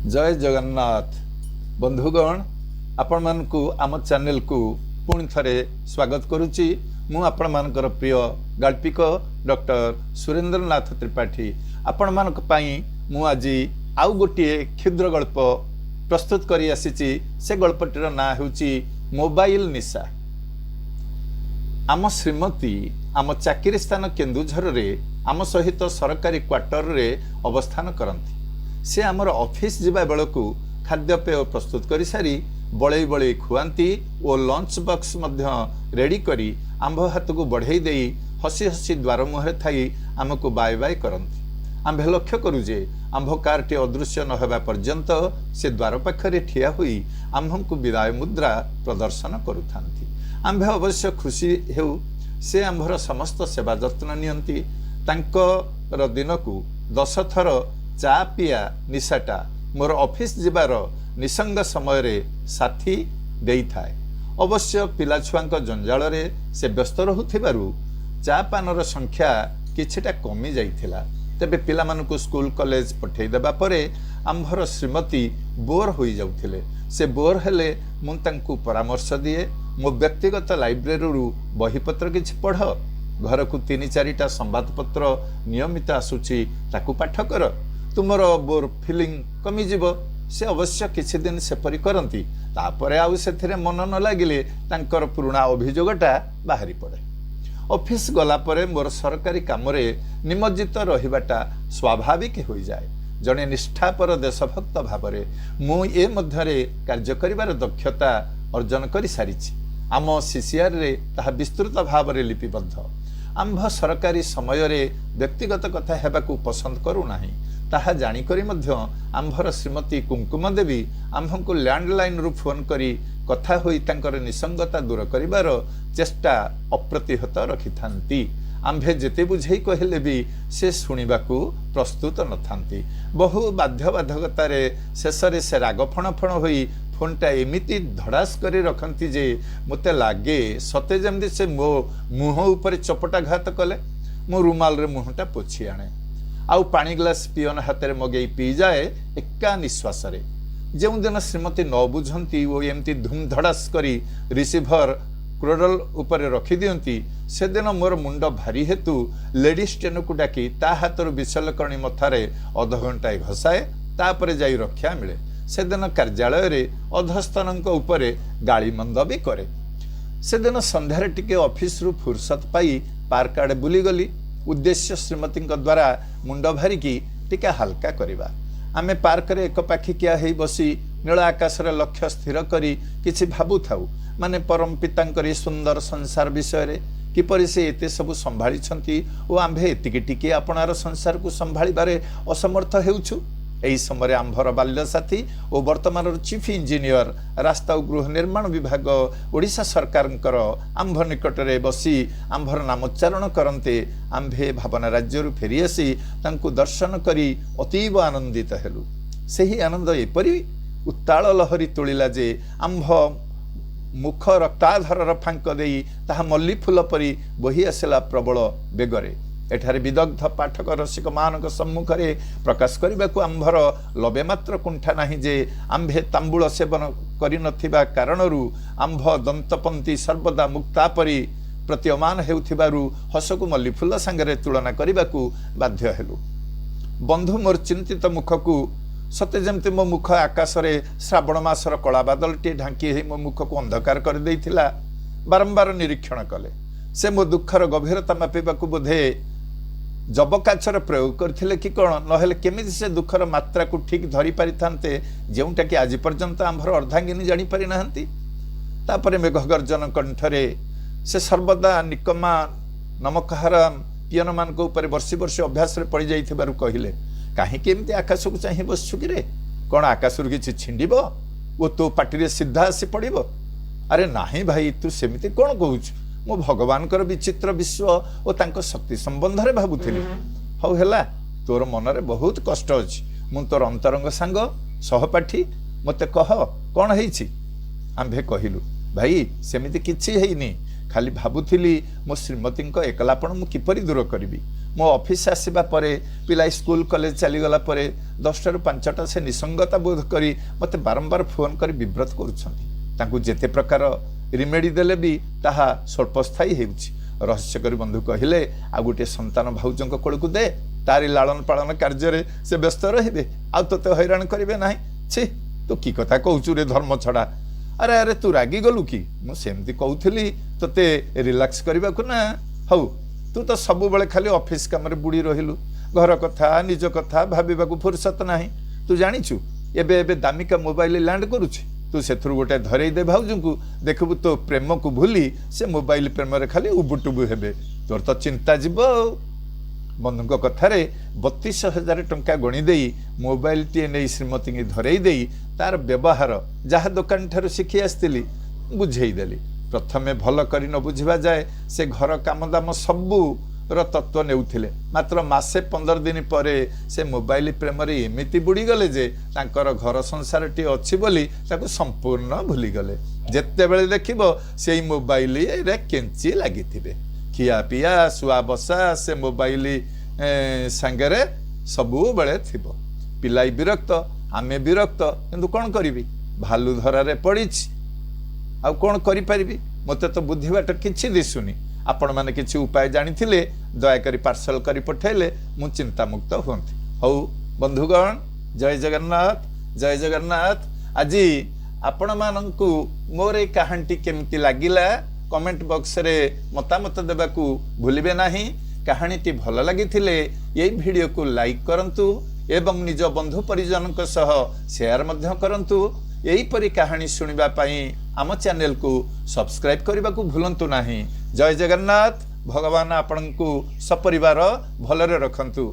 ଜୟ ଜଗନ୍ନାଥ ବନ୍ଧୁଗଣ, ଆପଣମାନଙ୍କୁ ଆମ ଚ୍ୟାନେଲକୁ ପୁଣି ଥରେ ସ୍ୱାଗତ କରୁଛି। ମୁଁ ଆପଣମାନଙ୍କର ପ୍ରିୟ ଗାଳ୍ପିକ ଡକ୍ଟର ସୁରେନ୍ଦ୍ରନାଥ ତ୍ରିପାଠୀ। ଆପଣମାନଙ୍କ ପାଇଁ ମୁଁ ଆଜି ଆଉ ଗୋଟିଏ କ୍ଷୁଦ୍ର ଗଳ୍ପ ପ୍ରସ୍ତୁତ କରି ଆସିଛି। ସେ ଗଳ୍ପଟିର ନାଁ ହେଉଛି ମୋବାଇଲ ନିଶା। ଆମ ଶ୍ରୀମତୀ ଆମ ଚାକିରି ସ୍ଥାନ କେନ୍ଦୁଝରରେ ଆମ ସହିତ ସରକାରୀ କ୍ୱାର୍ଟରରେ ଅବସ୍ଥାନ କରନ୍ତି। ସେ ଆମର ଅଫିସ ଯିବା ବେଳକୁ ଖାଦ୍ୟପେୟ ପ୍ରସ୍ତୁତ କରିସାରି ବଳେଇ ବଳେଇ ଖୁଆନ୍ତି ଓ ଲଞ୍ଚ ବକ୍ସ ମଧ୍ୟ ରେଡ଼ି କରି ଆମ୍ଭ ହାତକୁ ବଢ଼େଇ ଦେଇ ହସି ହସି ଦ୍ୱାର ମୁହଁରେ ଥାଇ ଆମକୁ ବାଏ ବାଏ କରନ୍ତି। ଆମ୍ଭେ ଲକ୍ଷ୍ୟ କରୁ ଯେ ଆମ୍ଭ କାରଟି ଅଦୃଶ୍ୟ ନ ହେବା ପର୍ଯ୍ୟନ୍ତ ସେ ଦ୍ୱାର ପାଖରେ ଠିଆ ହୋଇ ଆମ୍ଭଙ୍କୁ ବିଦାୟ ମୁଦ୍ରା ପ୍ରଦର୍ଶନ କରୁଥାନ୍ତି। ଆମ୍ଭେ ଅବଶ୍ୟ ଖୁସି ହେଉ। ସେ ଆମ୍ଭର ସମସ୍ତ ସେବା ଯତ୍ନ ନିଅନ୍ତି। ତାଙ୍କର ଦିନକୁ 10 ଥର ଚା ପିଆ ନିଶାଟା ମୋର ଅଫିସ ଯିବାର ନିସଙ୍ଗ ସମୟରେ ସାଥୀ ଦେଇଥାଏ। ଅବଶ୍ୟ ପିଲାଛୁଆଙ୍କ ଜଞ୍ଜାଳରେ ସେ ବ୍ୟସ୍ତ ରହୁଥିବାରୁ ଚା ପାନର ସଂଖ୍ୟା କିଛିଟା କମି ଯାଇଥିଲା। ତେବେ ପିଲାମାନଙ୍କୁ ସ୍କୁଲ କଲେଜ ପଠାଇ ଦେବା ପରେ ଆମ୍ଭର ଶ୍ରୀମତୀ ବୋର୍ ହୋଇଯାଉଥିଲେ। ସେ ବୋର୍ ହେଲେ ମୁଁ ତାଙ୍କୁ ପରାମର୍ଶ ଦିଏ, ମୋ ବ୍ୟକ୍ତିଗତ ଲାଇବ୍ରେରୀରୁ ବହିପତ୍ର କିଛି ପଢ଼, ଘରକୁ ତିନି ଚାରିଟା ସମ୍ବାଦପତ୍ର ନିୟମିତ ଆସୁଛି, ତାକୁ ପାଠ କର, ତୁମର ବୋର୍ ଫିଲିଂ କମିଯିବ। ସେ ଅବଶ୍ୟ କିଛି ଦିନ ସେପରି କରନ୍ତି। ତାପରେ ଆଉ ସେଥିରେ ମନ ନ ଲାଗିଲେ ତାଙ୍କର ପୁରୁଣା ଅଭିଯୋଗଟା ବାହାରି ପଡ଼େ। ଅଫିସ ଗଲା ପରେ ମୋର ସରକାରୀ କାମରେ ନିମଜ୍ଜିତ ରହିବାଟା ସ୍ୱାଭାବିକ ହୋଇଯାଏ। ଜଣେ ନିଷ୍ଠାପର ଦେଶଭକ୍ତ ଭାବରେ ମୁଁ ଏ ମଧ୍ୟରେ କାର୍ଯ୍ୟ କରିବାର ଦକ୍ଷତା ଅର୍ଜନ କରିସାରିଛି। ଆମ ସିସିଆରରେ ତାହା ବିସ୍ତୃତ ଭାବରେ ଲିପିବଦ୍ଧ। ଆମ୍ଭ ସରକାରୀ ସମୟରେ ବ୍ୟକ୍ତିଗତ କଥା ହେବାକୁ ପସନ୍ଦ କରୁନାହିଁ, ତାହା ଜାଣିକରି ମଧ୍ୟ ଆମ୍ଭର ଶ୍ରୀମତୀ କୁଙ୍କୁମ ଦେବୀ ଆମ୍ଭଙ୍କୁ ଲ୍ୟାଣ୍ଡଲାଇନରୁ ଫୋନ୍ କରି କଥା ହୋଇ ତାଙ୍କର ନିସଙ୍ଗତା ଦୂର କରିବାର ଚେଷ୍ଟା ଅପ୍ରତିହତ ରଖିଥାନ୍ତି। ଆମ୍ଭେ ଯେତେ ବୁଝେଇ କହିଲେ ବି ସେ ଶୁଣିବାକୁ ପ୍ରସ୍ତୁତ ନଥାନ୍ତି। ବହୁ ବାଧ୍ୟବାଧକତାରେ ଶେଷରେ ସେ ରାଗ ଫଣ ଫଣ ହୋଇ ଫୋନ୍ଟା ଏମିତି ଧଡ଼ାସ କରି ରଖନ୍ତି ଯେ ମୋତେ ଲାଗେ ସତେ ଯେମିତି ସେ ମୋ ମୁହଁ ଉପରେ ଚପଟାଘାତ କଲେ। ମୁଁ ରୁମାଲରେ ମୁହଁଟା ପୋଛି ଆଣେ ଆଉ ପାଣି ଗ୍ଲାସ ପିଅନ ହାତରେ ମଗେଇ ପିଇଯାଏ ଏକା ନିଶ୍ୱାସରେ। ଯେଉଁଦିନ ଶ୍ରୀମତୀ ନ ବୁଝନ୍ତି ଓ ଏମିତି ଧୁମଧଡ଼ାସ କରି ରିସିଭର କ୍ରୋଡଲ ଉପରେ ରଖିଦିଅନ୍ତି, ସେଦିନ ମୋର ମୁଣ୍ଡ ଭାରି ହେତୁ ଲେଡି ଷ୍ଟେନକୁ ଡାକି ତା ହାତରୁ ବିଶଲ୍ୟକରଣୀ ମଥାରେ ଅଧଘଣ୍ଟାଏ ଘଷାଏ, ତାପରେ ଯାଇ ରକ୍ଷା ମିଳେ। ସେଦିନ କାର୍ଯ୍ୟାଳୟରେ ଅଧସ୍ତନଙ୍କ ଉପରେ ଗାଳିମନ୍ଦ ବି କରେ। ସେଦିନ ସନ୍ଧ୍ୟାରେ ଟିକେ ଅଫିସରୁ ଫୁରସତ ପାଇ ପାର୍କ ଆଡ଼େ ବୁଲିଗଲି। ଉଦ୍ଦେଶ୍ୟ ଶ୍ରୀମତୀଙ୍କ ଦ୍ୱାରା ମୁଣ୍ଡ ଭାରିକି ଟିକେ ହାଲକା କରିବା। ଆମେ ପାର୍କରେ ଏକ ପାଖିକିଆ ହେଇ ବସି ନୀଳ ଆକାଶରେ ଲକ୍ଷ୍ୟ ସ୍ଥିର କରି କିଛି ଭାବୁଥାଉ, ମାନେ ପରମ ପିତାଙ୍କର ଏ ସୁନ୍ଦର ସଂସାର ବିଷୟରେ, କିପରି ସେ ଏତେ ସବୁ ସମ୍ଭାଳିଛନ୍ତି ଓ ଆମ୍ଭେ ଏତିକି ଟିକିଏ ଆପଣାର ସଂସାରକୁ ସମ୍ଭାଳିବାରେ ଅସମର୍ଥ ହେଉଛୁ। ଏହି ସମୟରେ ଆମ୍ଭର ବାଲ୍ୟସାଥୀ ଓ ବର୍ତ୍ତମାନର ଚିଫ୍ ଇଞ୍ଜିନିୟର, ରାସ୍ତା ଓ ଗୃହ ନିର୍ମାଣ ବିଭାଗ, ଓଡ଼ିଶା ସରକାରଙ୍କର ଆମ୍ଭ ନିକଟରେ ବସି ଆମ୍ଭର ନାମୋଚ୍ଚାରଣ କରନ୍ତେ ଆମ୍ଭେ ଭାବନା ରାଜ୍ୟରୁ ଫେରିଆସି ତାଙ୍କୁ ଦର୍ଶନ କରି ଅତୀବ ଆନନ୍ଦିତ ହେଲୁ। ସେହି ଆନନ୍ଦ ଏପରି ଉତ୍ତାଳ ଲହରୀ ତୋଳିଲା ଯେ ଆମ୍ଭ ମୁଖ ରକ୍ତାଧରର ଫାଙ୍କ ଦେଇ ତାହା ମଲ୍ଲି ଫୁଲ ପରି ବୋହି ଆସିଲା ପ୍ରବଳ ବେଗରେ। ଏଠାରେ ବିଦଗ୍ଧ ପାଠକ ରସିକମାନଙ୍କ ସମ୍ମୁଖରେ ପ୍ରକାଶ କରିବାକୁ ଆମ୍ଭର ଲବେ ମାତ୍ର କୁଣ୍ଠା ନାହିଁ ଯେ ଆମ୍ଭେ ତାମ୍ବୁଳ ସେବନ କରିନଥିବା କାରଣରୁ ଆମ୍ଭ ଦନ୍ତପନ୍ତି ସର୍ବଦା ମୁକ୍ତା ପରି ପ୍ରତୀୟମାନ ହେଉଥିବାରୁ ହସକୁ ମଲ୍ଲିଫୁଲ ସାଙ୍ଗରେ ତୁଳନା କରିବାକୁ ବାଧ୍ୟ ହେଲୁ। ବନ୍ଧୁ ମୋର ଚିନ୍ତିତ ମୁଖକୁ ସତେ ଯେମିତି ମୋ ମୁଖ ଆକାଶରେ ଶ୍ରାବଣ ମାସର କଳା ବାଦଲଟିଏ ଢାଙ୍କି ହେଇ ମୋ ମୁଖକୁ ଅନ୍ଧକାର କରିଦେଇଥିଲା, ବାରମ୍ବାର ନିରୀକ୍ଷଣ କଲେ। ସେ ମୋ ଦୁଃଖର ଗଭୀରତା ମାପିବାକୁ ବୋଧେ ଯବକାଚର ପ୍ରୟୋଗ କରିଥିଲେ କି କ'ଣ, ନହେଲେ କେମିତି ସେ ଦୁଃଖର ମାତ୍ରାକୁ ଠିକ୍ ଧରି ପାରିଥାନ୍ତେ, ଯେଉଁଟାକି ଆଜି ପର୍ଯ୍ୟନ୍ତ ଆମ୍ଭର ଅର୍ଦ୍ଧାଙ୍ଗିନୀ ଜାଣିପାରିନାହାନ୍ତି। ତାପରେ ମେଘଗର୍ଜନ କଣ୍ଠରେ ସେ ସର୍ବଦା ନିକମା ନମକହାରାମ ପିଅନମାନଙ୍କ ଉପରେ ବର୍ଷି ବର୍ଷି ଅଭ୍ୟାସରେ ପଡ଼ିଯାଇଥିବାରୁ କହିଲେ, କାହିଁକି ଏମିତି ଆକାଶକୁ ଚାହିଁ ବସିଛୁ କିରେ? କ'ଣ ଆକାଶରୁ କିଛି ଛିଣ୍ଡିବ ଓ ତୋ ପାଟିରେ ସିଧା ଆସି ପଡ଼ିବ? ଆରେ ନାହିଁ ଭାଇ, ତୁ ସେମିତି କ'ଣ କହୁଛୁ? ମୁଁ ଭଗବାନଙ୍କର ବିଚିତ୍ର ବିଶ୍ୱ ଓ ତାଙ୍କ ଶକ୍ତି ସମ୍ବନ୍ଧରେ ଭାବୁଥିଲି। ହଉ ହେଲା, ତୋର ମନରେ ବହୁତ କଷ୍ଟ ଅଛି। ମୁଁ ତୋର ଅନ୍ତରଙ୍ଗ ସାଙ୍ଗ, ସହପାଠୀ, ମୋତେ କହ କ'ଣ ହେଇଛି। ଆମ୍ଭେ କହିଲୁ, ଭାଇ ସେମିତି କିଛି ହେଇନି, ଖାଲି ଭାବୁଥିଲି ମୋ ଶ୍ରୀମତୀଙ୍କ ଏକଲାପଣ ମୁଁ କିପରି ଦୂର କରିବି। ମୋ ଅଫିସ୍ ଆସିବା ପରେ ପିଲା ସ୍କୁଲ କଲେଜ ଚାଲିଗଲା ପରେ 10ଟାରୁ 5ଟା ସେ ନିସଙ୍ଗତା ବୋଧ କରି ମୋତେ ବାରମ୍ବାର ଫୋନ୍ କରି ବିବ୍ରତ କରୁଛନ୍ତି। ତାଙ୍କୁ ଯେତେ ପ୍ରକାର ରିମେଡ଼ି ଦେଲେ ବି ତାହା ସ୍ୱଳ୍ପସ୍ଥାୟୀ ହେଉଛି। ରହସ୍ୟ କରି ବନ୍ଧୁ କହିଲେ, ଆଉ ଗୋଟିଏ ସନ୍ତାନ ଭାଉଜଙ୍କ କୋଳକୁ ଦେ, ତାରି ଲାଳନ ପାଳନ କାର୍ଯ୍ୟରେ ସେ ବ୍ୟସ୍ତ ରହିବେ, ଆଉ ତୋତେ ହଇରାଣ କରିବେ ନାହିଁ। ଛି, ତୁ କି କଥା କହୁଛୁ ରେ ଧର୍ମ ଛଡ଼ା। ଆରେ ଆରେ, ତୁ ରାଗିଗଲୁ କି? ମୁଁ ସେମିତି କହୁଥିଲି ତୋତେ ରିଲାକ୍ସ କରିବାକୁ ନା। ହଉ, ତୁ ତ ସବୁବେଳେ ଖାଲି ଅଫିସ କାମରେ ବୁଡ଼ି ରହିଲୁ, ଘର କଥା ନିଜ କଥା ଭାବିବାକୁ ଫୁରସତ ନାହିଁ। ତୁ ଜାଣିଛୁ ଏବେ ଏବେ ଦାମିକା ମୋବାଇଲ ଲ୍ୟାଣ୍ଡ କରୁଛି, ତୁ ସେଥିରୁ ଗୋଟେ ଧରେଇ ଦେ ଭାଉଜଙ୍କୁ, ଦେଖିବୁ ତୋ ପ୍ରେମକୁ ଭୁଲି ସେ ମୋବାଇଲ ପ୍ରେମରେ ଖାଲି ଉବୁଟୁବୁ ହେବେ, ତୋର ତ ଚିନ୍ତା ଯିବ ଆଉ। ବନ୍ଧୁଙ୍କ କଥାରେ 32,000 ଟଙ୍କା ଗଣି ଦେଇ ମୋବାଇଲଟିଏ ନେଇ ଶ୍ରୀମତୀଙ୍କୁ ଧରେଇ ଦେଇ ତାର ବ୍ୟବହାର ଯାହା ଦୋକାନ ଠାରୁ ଶିଖି ଆସିଥିଲି ବୁଝେଇଦେଲି। ପ୍ରଥମେ ଭଲ କରି ନ ବୁଝିବା ଯାଏ ସେ ଘର କାମଦାମ ସବୁର ତତ୍ତ୍ୱ ନେଉଥିଲେ। ମାତ୍ର ମାସେ 15 ଦିନ ପରେ ସେ ମୋବାଇଲ ପ୍ରେମରେ ଏମିତି ବୁଡ଼ିଗଲେ ଯେ ତାଙ୍କର ଘର ସଂସାରଟି ଅଛି ବୋଲି ତାକୁ ସମ୍ପୂର୍ଣ୍ଣ ଭୁଲିଗଲେ। ଯେତେବେଳେ ଦେଖିବ ସେଇ ମୋବାଇଲରେ କେଞ୍ଚି ଲାଗିଥିବେ। ଖିଆ ପିଆ ଶୁଆ ବସା ସେ ମୋବାଇଲ ସାଙ୍ଗରେ ସବୁବେଳେ ଥିବ। ପିଲାଇ ବିରକ୍ତ, ଆମେ ବିରକ୍ତ, କିନ୍ତୁ କ'ଣ କରିବି? ଭାଲୁ ଧରାରେ ପଡ଼ିଛି, ଆଉ କ'ଣ କରିପାରିବି? ମୋତେ ତ ବୁଦ୍ଧିବାଟ କିଛି ଦିଶୁନି। ଆପଣମାନେ କିଛି ଉପାୟ ଜାଣିଥିଲେ ଦୟାକରି ପାର୍ସଲ କରି ପଠାଇଲେ ମୁଁ ଚିନ୍ତାମୁକ୍ତ ହୁଅନ୍ତି। ହଉ ବନ୍ଧୁଗଣ, ଜୟ ଜଗନ୍ନାଥ, ଜୟ ଜଗନ୍ନାଥ। ଆଜି ଆପଣମାନଙ୍କୁ ମୋର ଏଇ କାହାଣୀଟି କେମିତି ଲାଗିଲା କମେଣ୍ଟ ବକ୍ସରେ ମତାମତ ଦେବାକୁ ଭୁଲିବେ ନାହିଁ। କାହାଣୀଟି ଭଲ ଲାଗିଥିଲେ ଏଇ ଭିଡ଼ିଓକୁ ଲାଇକ୍ କରନ୍ତୁ ଏବଂ ନିଜ ବନ୍ଧୁ ପରିଜନଙ୍କ ସହ ସେୟାର ମଧ୍ୟ କରନ୍ତୁ। ଏହିପରି କାହାଣୀ ଶୁଣିବା ପାଇଁ ଆମ ଚ୍ୟାନେଲକୁ ସବସ୍କ୍ରାଇବ୍ କରିବାକୁ ଭୁଲନ୍ତୁ ନାହିଁ। ଜୟ ଜଗନ୍ନାଥ। ଭଗବାନ ଆପଣଙ୍କୁ ସପରିବାର ଭଲରେ ରଖନ୍ତୁ।